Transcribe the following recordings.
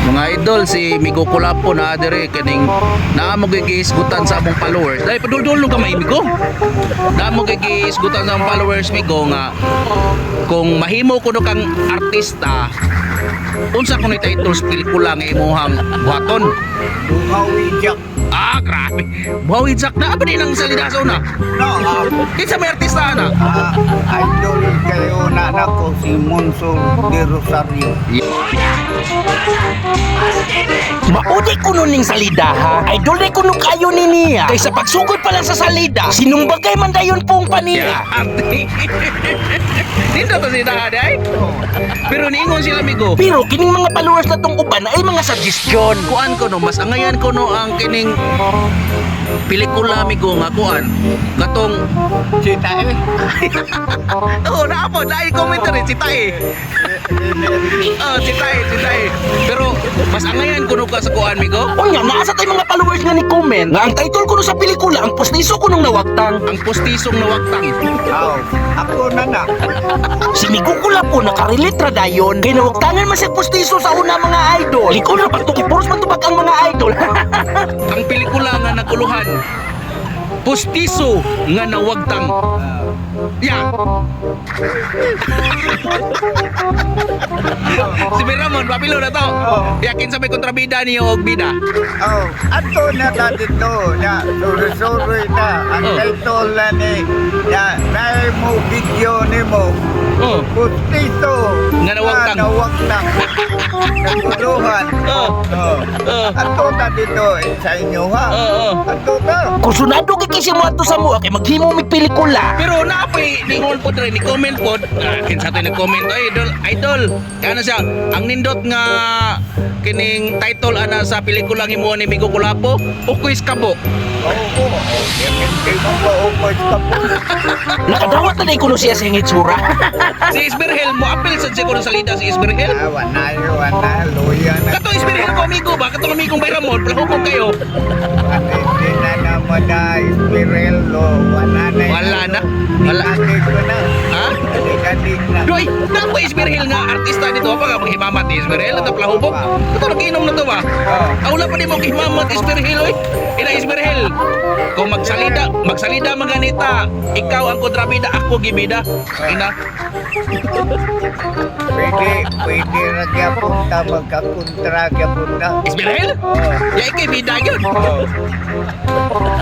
Mga idol, si Migo Kulapo na dire kining naa mo gigisgutan sa among followers. Dai paduldul ka may Migo. Naa mo gigisgutan sa among followers, Migo, nga kung mahimo kuno kang artista, unsa kuno title sa pelikula nga imuhang buhaton? Buhawi Jack. Ah, grabe. Buhawi Jack na ba din ang salida sa una? No, ah, Kinsa may artista ana? ah, idol kayo na nako si Monson de Rosario. Maudi kuno ning salida ha. Idol na kuno kayo ni niya. Kaysa pagsugod pa lang sa salida, sinumbagay man dayon pong paniya. Arte. Nindot to si Dahad ay. Pero niingon sila, Migo. Pero kining mga followers na tong uban ay mga suggestion. Kuan ko no, mas angayan ko no ang kining pelikula, Migo, nga kuan katong Si Tae. Oh, naa po, naay commentary si Tae. Oh, si Tae, si Tae. Pero mas angayan kuno ka sa kuan, Migo. Unya, naa sa tay mga followers nga ni comment nga ang title kuno sa pelikula "Ang Pustiso Kunong Nawagtang." "Ang Pustisong Nawagtang." Aw, ako na na. Si Migo Kulapo nakarelate ra dayon. Kay nawagtangan man siya pustiso sa una, mga idol. Liko na pagtuki puros man tubag ang mga idol. "Ang pelikula nga naguluhan. Pustiso nga Nawagtang." Ya. Si Ramon, papilo na to. Yakin sa may kontrabida niyo og bida. Oh, ato na ta dito. Ya, suri-suri na. Ang title na ni, ya, na mo video ni mo. "Pustiso Nga Nawagtang." Nawagtang. Naguluhan. Oh. Ato ta dito eh, sa inyo ha. Oo. Ato ta. Kursunado kay kasi mo ato sa mua kay maghimo mig pelikula. Pero naapay ningon po dre ni comment po. Ah, kinsa to nag-comment? Ay, idol, idol. Ano siya? Ang nindot nga kining title ana sa pelikula ng imo ni Migo Kulapo, "Ukuis Kabo." Oo. Hindi mo ko upos ka po. Nakadawat na day kuno siya sa itsura. Si Isberhel mo apil sad siya kuno salida si Isberhel. Ah, wala, wala, luya na. Kato Isberhel ko amigo ba? Katong amigong Bayramon, plahukog kayo. Ano, hindi na naman na Isperelo. Wala na. Wala na. Wala. Adik ko na. Ha? Adik-adik na. Doy, nako Isberhel nga artista dito pa nga maghimamat ni Isberhel at plahubog. Kato nagiinom na to ba? Oh. Ah, wala pa ni mo gihimamat Isberhel oy. Ina Isberhel. Kung magsalida, magsalida maganita, ikaw ang kontrabida, ako gibida. Ina. Pwede, pwede ra gyapon ta magkakontra gyapon ta. Isberhel? Oh. Ya ikay bida gyud. Oh.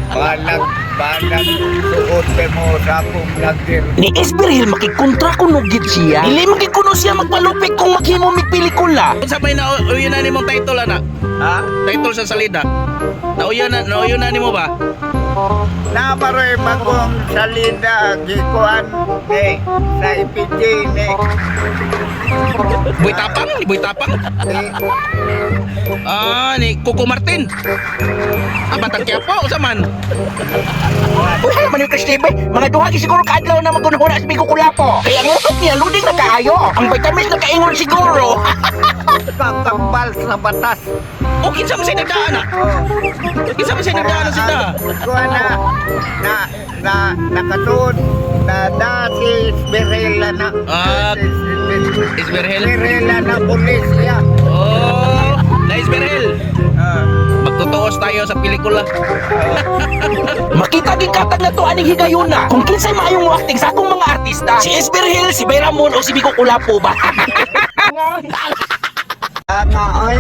Balag, balag, suot mo sa akong lagir. Ni Esmeril makikontra kuno gid siya. Dili magikuno siya magpalupik kung maghimo mig pelikula. Unsa may nauyo na nimong title ana? Ha? Title sa salida. Nauyo na nimo ba? Naparoy bagong salida, gikuan ni sa IPJ ni Boy Tapang, ni Boy Tapang. Ni Ah, ni Coco Martin. Ah, Batang Quiapo, usa man. Uy, hala man yung Chris TV. Mga duha gyud siguro kaadlaw na magunhuna si Migo Kulapo. Kaya ang utok niya luding na kaayo. Ang vitamins na kaingon siguro. Kakambal sa batas. O kinsa man siya nagdaan ah? Oh. Kinsa man siya nagdaan sa da? Kuan na na na nakasuod na da si Isberela na. Ah, Isberhel? Isberela na pulis siya. Oh, na Isberhel. Ah, Magtutuos tayo sa pelikula. Makita gid katag na to aning higayuna. Kung kinsay maayong mo-acting sa akong mga artista. Si Esper Hill, si Bayramon o si Migo Kulapo ba? ah, nga, oy.